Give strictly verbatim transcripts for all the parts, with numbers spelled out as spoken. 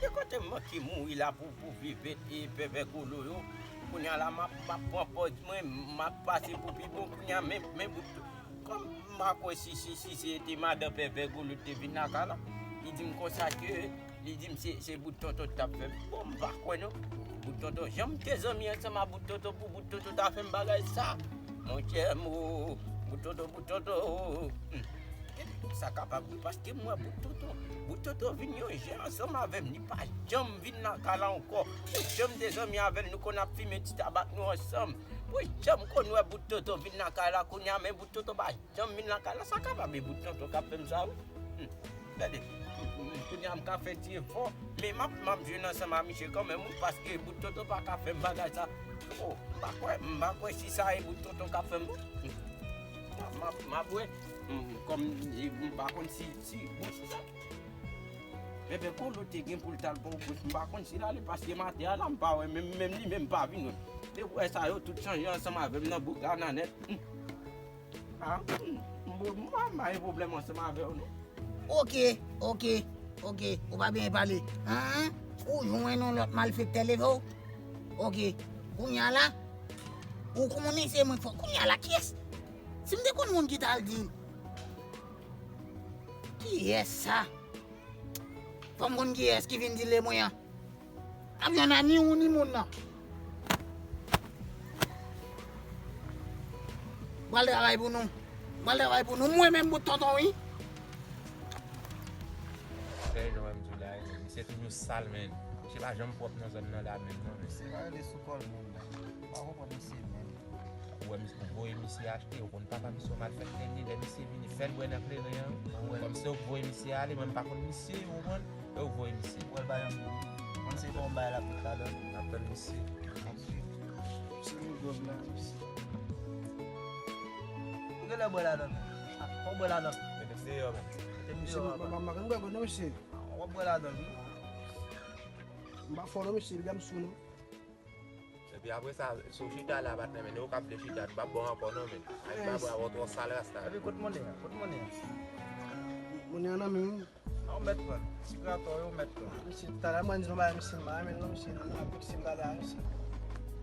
E kote m manke mouri la pou, pou viv e pèpè kolo yo. Kounye a la, m ap, m ap pran pòz mwen, m ap pase pou pi bon. Kounye a, men, men bout. Kòm m pa kwè si, si, si se te madan pèpè kolo te vin lakay la. Li di m konsa ke, li di m se, se bout tonton t ap fè m. Bon, m pa kwè non. Bout tonton, jan m te zanmi ansanm a bout tonton pou bout tonton ta fè m bagay sa. Monchè, m, o, bout tonton, bout tonton, o, o, o. Hmm. Sa kapab wi, paske m wè bout tonton. Bout tonton vin yon jan ansanm avè m. Li pa janm vin lakay la ankò. Tout jan m te zanmi avè l, nou konn ap fimen ti tabak nou ansanm. Pou janm konn wè bout tonton vin lakay la kounye a, men bout tonton pa janm vin lakay la. Sa kapab e bout tonton k ap fè m sa wi. Hmm. Gade, hmm, hmm, kounye a m ka fè ti efò, men m ap, m ap jwenn ansanm a misye kanmenm wi, paske bout tonton pa ka fè m bagay sa. O, m pa kwè, m pa kwè si sa e bout tonton k ap fè m non. Hmm. M ap, m ap, m ap wè. Hmm, kòm, e, m pa konn si, si, bon, si sa. Pèpè kolo te gen pou l t al pran yon pòz, m pa konn si l ale, paske maten a la, m pa wè, menm, menm li menm pa vin wè m. Depi w wè sa yo tout chanje ansanm avè m nan bouk la nan nèt. Hmm. Ah, hmm, m, m, m pa gen pwoblèm ansanm avè w non. Oke, oke, oke, ou pa byen pale. An, ou jwenn yon lòt malfektè leve w. Oke, kounye a la, ou konnen se mwen k fò. Kounye a la, kiyès? Si m te konn moun ki t al di l. Kiyès sa? Fò m konn kiyès ki vin di l e mwen an. Ap jwenn a ni ou ni moun nan. Pral travay pou nou. Pral travay pou nou. Mwen menm bout tonton wi. Sèj, jan m di w la, misye toujou sal, men. Misye pa janm pwòp nan zòn nan la menm non, men. Misye pa rele sou kò l menm. Pa konprann misye menm. Ou wè misye, ou voye misye achte, ou konn papa misye yon malfektè li ye, lè misye vini, fè l bwè nan kleren an. Ou wè. Kòmsi ou voye misye ale, mwen m pa konn misye, ou konprann? E ou voye misye. Ou wè l pa janm vini. Mwen se fè yon bagay l ap met ladan. N ap tann misye. Se yon dwòg la, misye. Ou genlè bwè ladan. Ah, w ap bwè ladan. Mete m deyò, men. Mete m deyò, papa. Misye, m pa, m pa konn bwè non, misye. W ap bwè ladan, wi. M pa fò non, misye, li dam sou non. Epi apre sa, si w chita la, patnè, men, ou ka vle chita, nou p ap ba w ankò non, men. Ay, pa bra, ou twò sal rasta. Epi kot monnen an? Kot monnen an? Monnen an nan men m. An, ou mèt pran l. Ti gratò yo, ou mèt pran l. Misye, talè mwen di nou bagay, misye, m pa renmen non, misye, nan ap vekse m talè a, misye. M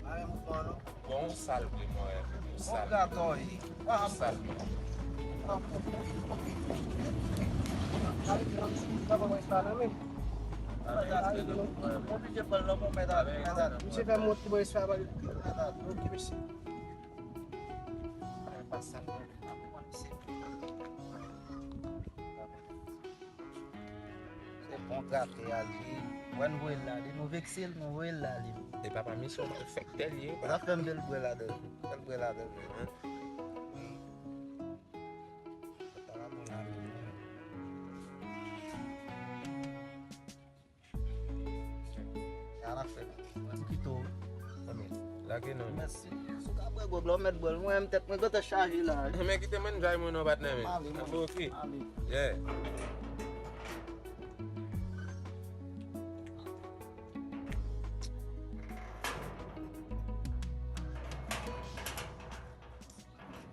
pa renmen mouvman an non. Bon, ou sal vre, mwen, ou sal. Bon gratò, wi. Ou sal. Misye fè m mont pou espa ba li. Ok, mesye. Se bon gratè a li ye. Wè n voye l la, li nou vekse l, nou voye l la, li. E papa misye yon malfektè li ye. Sa fè m bèl bwè ladan. Bèl bwè ladan. Sa la fèt. Mwen kite w. Lage non. Mèsi. Si w ka bwè gòb la, ou mèt bwè l. Mwen menm tèt mwen gentan chaje la. Men kite mwen jay mwen non, patnè, men. Ale, mwen. Ok. Ale. Yeah.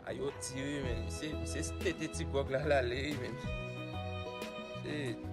A yo tire, men. Misye, misye tete ti gwòg la, l ale, wi, men. Shit.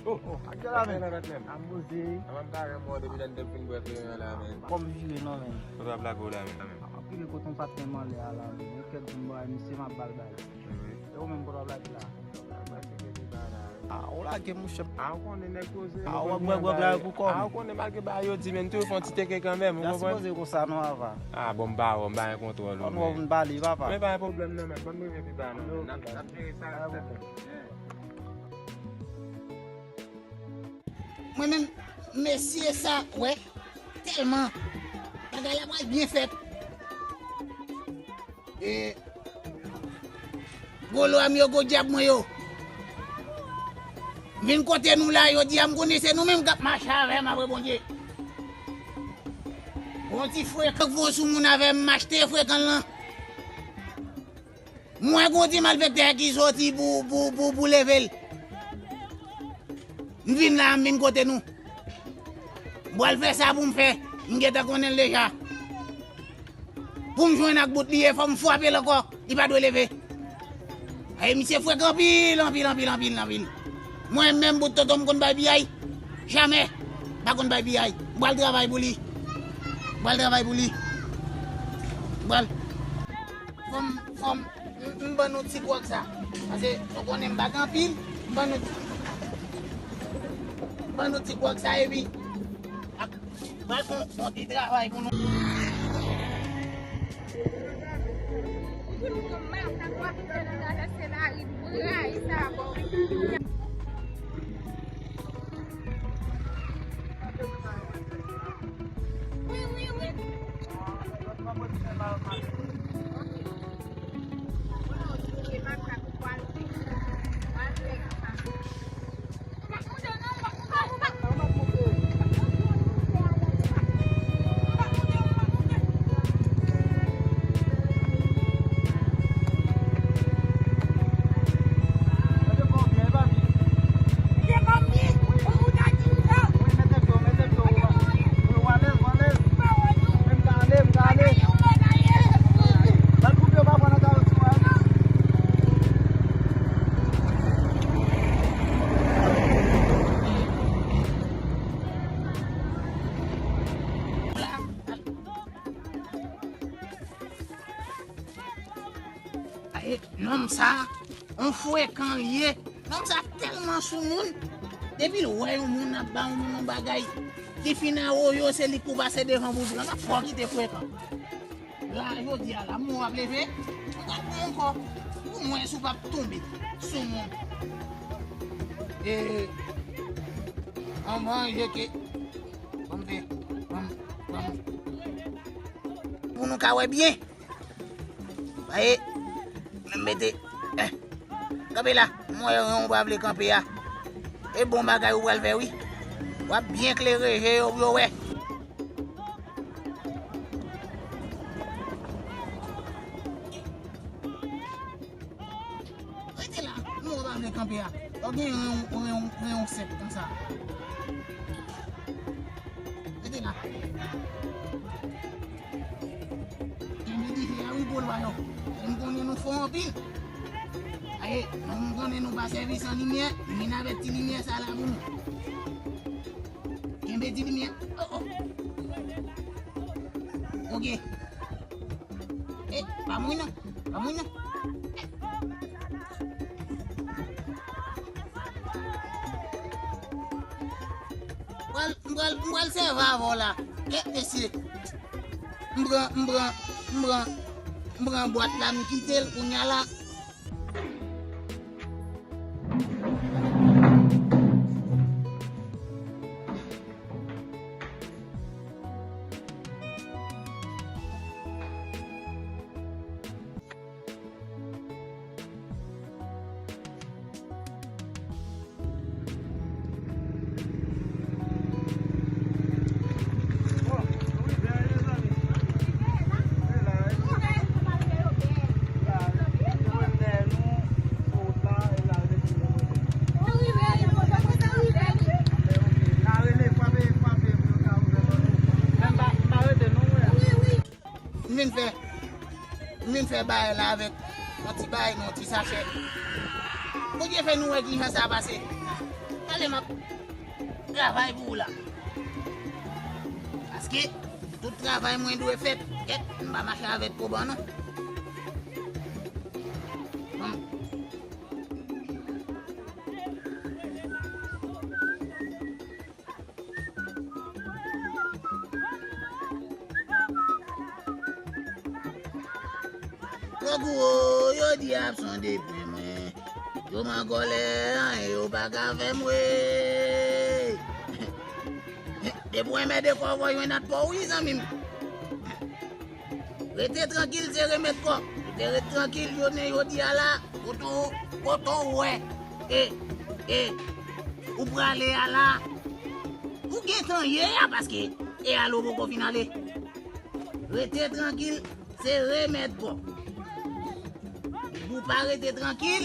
Oh, oh, ak kè la, men. Ak kè la, men. Amouze. Mwen m ta renmen wè w depi lè n te fin bwè kleren an la, men. Kòm vire non, men. Kote w ap lage w la, men. Anpile kote yon patnè m anlè a la, men. Yon kèk moun bay misye m ap ba l bay. Wi. E ou menm kote w ap lage la? Ah, ou lage mouche. Ah, ou konnen nèg poze. Ah, ou ap bwè gwòg la pou kò m. Ah, ou konnen malgre bagay yo di, men n toujou fè yon ti teke kanmenm, ou konprann? Sipoze konsa non, apa. Ah, bon, m pa wè w, m pa gen kontwòl ou, men. Konn wè w vin pale, papa. Men pa gen pwoblèm non, men. Ban m rive pi ba non, men. N ap, n ap jere sa. Pa gen pwoblèm. Mwen menm, mesye sa, wè, tèlman bagay la pral byen fèt. E, gwo lwa m yo, gwo dyab mwen yo. Vin kote nou la, yo di a m konnen se nou menm k ap mache avè m apre Bondye. Yon ti frekan k voye sou moun avè m, m achte frekan lan. M wè gon ti malfektè ki soti pou, pou, pou, pou leve l. M vin la, m vin kote nou. M pral fè sa pou m fè. M gentan konnen l deja. Pou m jwenn ak bout li ye, fò m frape l ankò. Li pa dwe leve. Ay, misye frekan anpil, anpil, anpil, anpil, anpil. Mwen menm, bout tonton m konn bay piyay. Jamè. M pa konn bay piyay. M pral travay pou li. M pral travay pou li. M pral. Fò m, fò m, m, m ban nou ti gwòg sa. Pase, nou konnen m pa gen anpil. M ban nou ti, m ban nou ti gwòg sa, epi. Ap, pral fè yon, yon ti travay pou nou. Ay, nonm sa, on frekan li ye. Nonm sa tèlman soumoun. Depi l wè yon moun ap ba yon moun yon bagay, li fin awoyo, se li k pou pase devan pou l pran. Fò kite frekan. La, jodi a la, moun ap leve, m pral pran ankò. Pou mwen, si w p ap tonbe sou moun. E, an manje ke, ban m fè, ban m, ban m. Pou nou ka wè byen. Aye, m mete, eh, kanpe la, m wè yon pa vle kanpe a. E bon bagay ou pral fè, wi. W ap byen klere je yo pou yo wè. Rete la, nou pa vle kanpe a. Ou gen yon, yon, yon, yon sèt konsa. Rete la. Kenbe dife a wi, gwo lwa yo. M konnen nou fò anpil. Aye, nou m konnen nou pa sèvi san limyè, m vin avèk ti limyè sa la pou nou. Kenbe ti limyè. Oh, oh. Ok. Eh, pa mouri non. Pa mouri non. M pral, m pral, m pral sèvi avè w la. Eh, mesye. M pran, m pran, m pran, m pran bwat la, m kite l kounya la. M vin fè, m vin fè bagay la avèk yon ti bagay nan yon ti sachè. Bondye fè nou wè kijan sa pase. Tande m ap travay pou ou la. Paske tout travay mwen dwe fèt. Kèt, m pa mache avèk koban non. Bon. Pwokirè yo di ap sonde pwen mwen. Yo m an kòlè, anyen yo pa ka fè m, wey. Depi w enmède kò w, fò w jwenn ak pa w, wi, zanmi m. Rete trankil, se remèd kò. Rete, rete trankil, jounen jodi a la, kote w, kote w wè, e, e, ou prale a la, ou gentan ye a, paske e a la ou poko fin ale. Rete trankil, se remèd kò. pa rete trankil.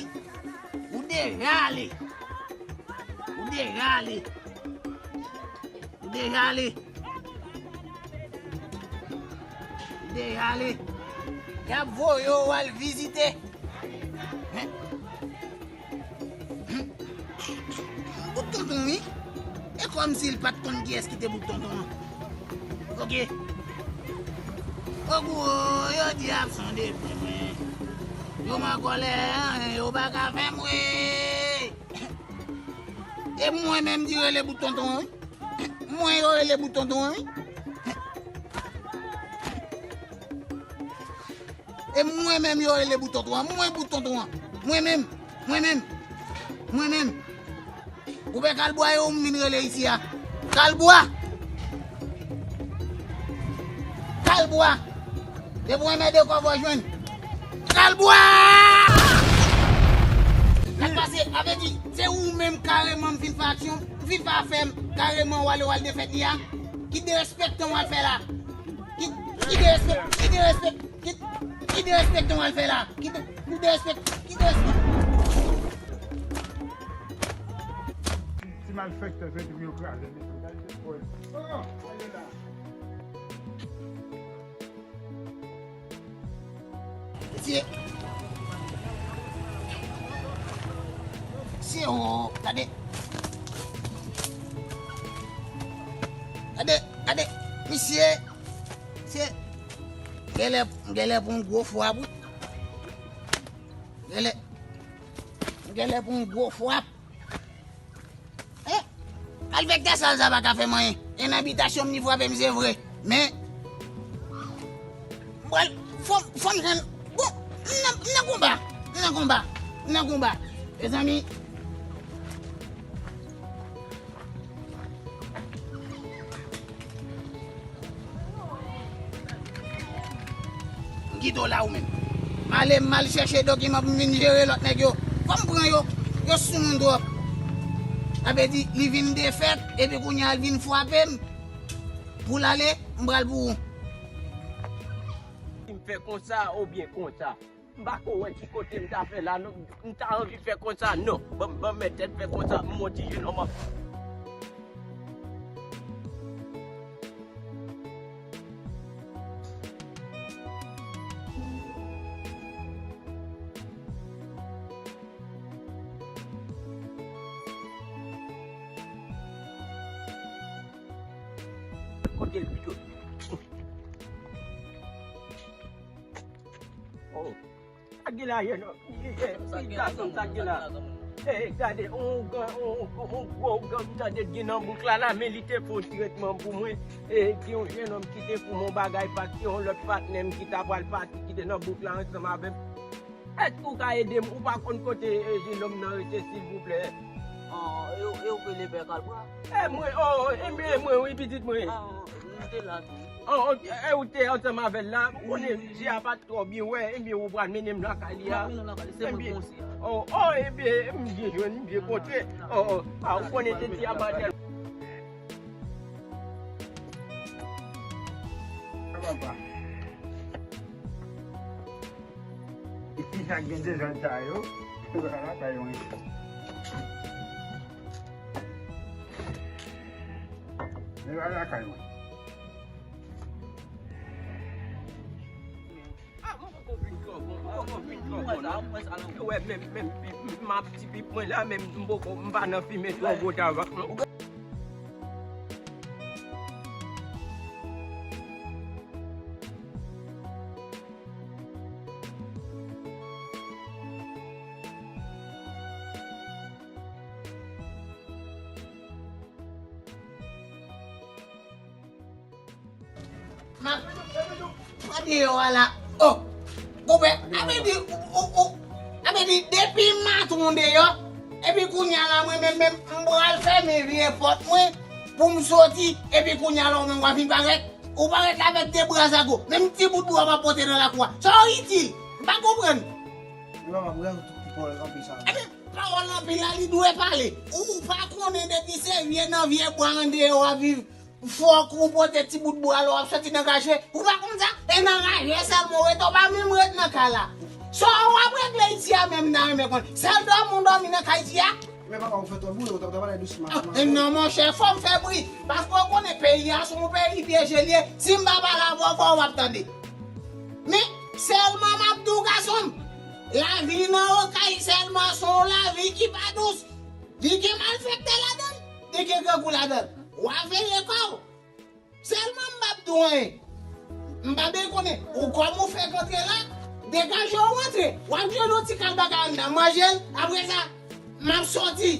Ou deja ale. Ou deja ale. Ou deja ale. Ou deja ale. Y ap voye w al vizite. Bout tonton, wi. E kòmsi l pa t konn kiyès ki te bout tonton an. Oke. Ogou, yo di absan depi mwen. Yo man kòlè, yo pa ka fè m ri. E mwen menm di rele bout tonton an, wi. Mwen yo rele bout tonton an, wi. E mwen menm yo rele bout tonton an. Mwen bout tonton an. Mwen menm. Mwen menm. Mwen menm. Ou wè kalbwa yo m vin rele isi a. Kalbwa. Kalbwa. Depi w enmède kò w jwenn. Kalbwa! Sa k pase? A vle di, se ou menm kareman m fin fè aksyon, m fin fè afè m, kareman w ale w al defèt li a. Ki derespektan w al fè la? Ki, ki derespek, ki derespek, ki, ki derespektan w al fè la? Ki de, ki derespek, ki derespek. Ti malfektè, se di pou yo kraze, mesye. Gade se pòl. Oh, ale la. Mesye. Mesye, oh, gade. Gade, gade, mesye. Mesye. Genlè, genlè pou yon gwo frap, wi. Genlè, genlè pou yon gwo frap. Eh, malfektè sal sa pa ka fè m anyen. E nan bitasyon m li frape m, se vre. Men, m pral, fò m, fò m jwenn, bon, m nan, m nan konba. M nan konba. M nan konba. Mezanmi. M kite w la ou menm. M ale, m al chèche dokiman pou m vin jere lòt nèg yo. Fò m pran yo. Yo sou moun twòp. Sa vle di, li vin defèt, epi kounye a l vin frape m. Pou l ale, m pral pou ou. Si m fè konsa oubyen konsa. M pa ko wè ki kote m ta fè la, non. M ta anvi fè konsa, non. Ban m, ban m mèt tèt fè konsa, m on ti jenòm ap. Kote l pito? Oh. Sa gen la ye non. Sa gen la, sa gen la. Eh, gade, on, on, on, on gwo ougan m tande gen nan bouk la, la, men li te fè yon tretman pou mwen. Eh, gen yon jenòm ki te fè yon bagay, paske yon lòt patnè m ki ta pral pati, ki te nan bouk la ansanm avè m. Èske ou ka ede m? Ou pa konn kote, eh, jenòm nan rete, silvouplè? Ah, e, e ou rele Pè Kalbwa? Eh, mwen, oh, oh, eh, mwen, mwen, wi, pitit mwen. Ah, m te la tou. Oh, oh, eh, ou te ansanm avè l la? M konnen je a pa twò byen wè, ebyen ou pral mennen m lakay li a. Ebyen, oh, oh, ebyen, m byen jwenn, m byen kontre. Oh, oh, ah, ou konnen te di a pa tèl. Sa papa. Epi sa gen de zòn sa yo, yo pa lakay mwen. Yo pa lakay mwen. Ah, mwen poko fin twò bon, mwen poko fin twò bon non. Wè, menm, menm, m ap di pip mwen la, menm m poko, m pa nan fimen twò gwo tabak non. M ap pran deyò a la. Oh! Konpè, a vle di, ou, ou, a vle di, depi m maton deyò, epi kounye a la, mwen menm, menm, m pral fèmen vye pòt mwen pou m soti, epi kounye a la, ou menm, w ap vin parèt. Ou parèt la avèk de bra zago. Menm ti bout bwa w ap pote nan lakou a. Sa w itil? M pa konprann. Epi pawòl anpil la, li dwe pale. Ou pa konnen depi se vye nan vye bwa andeyò w ap viv. Fòk ou pote ti bout bwa la w ap soti nan kache. Ou pa konn sa? E nan raje sèlman w rete, w pa menm ret nan kay la. Sa w ap regle isi a menm nan renmen konn. Sèl dòmi w dòmi nan kay isi a? Men papa, ou fè twòp bri, ou ta, ou ta pale dousman. Ah, e non, monchè, fò m fè bri. Paske w konnen peyi a se yon peyi pyeje l ye. Si m pa pale avè w, fò w ap tande. Men, sèlman m ap di w, gason m, lavi nan Okay sèlman se yon lavi ki pa dous. Li gen malfektè ladan l, li gen grangou ladan l. W a veye kò w. Sèlman m p ap di w anyen. M pa byen konnen. Ou kòm ou fèk antre la, degaje w antre. W ap jwenn yon ti kal bagay anndan, manje l, apre sa, m ap sòti.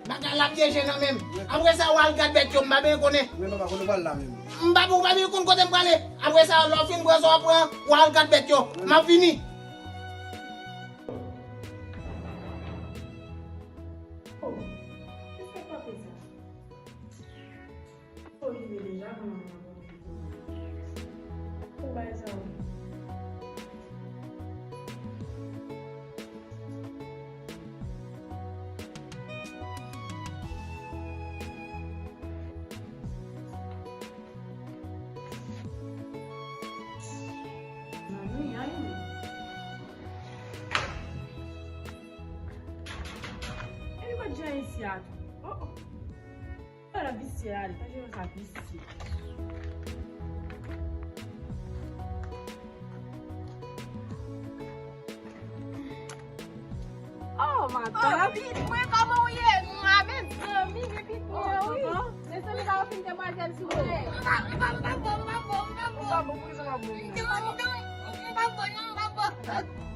Bagay la pyeje nan men m. Apre sa, w al gad bèt yo, m pa byen konnen. Men papa, kote w pral la menm? M pa, ou pa byen konn kote m prale. Apre sa, lè w fin pran sa w ap pran, w al gad bèt yo. M ap vini. Oh, kisa k pase sa? Fò rive deja pou manman mwen. Pou bay sa yo. Manmi, ay, men. Epi kot jan isi a tou? Oh, oh. Ala visye ale, pa jere sa visye. Oh, matant. Oh, pitit mwen, kòman w ye? Mwen, mezanmi, men pitit mwen, wi. Mezanmi, pa yon fin demwazèl sou mwen. M pa, m pa, m pa bon, m pa bon, m pa bon. Ou pa bon, poukisa w pa bon? M pa bon, non, m pa bon.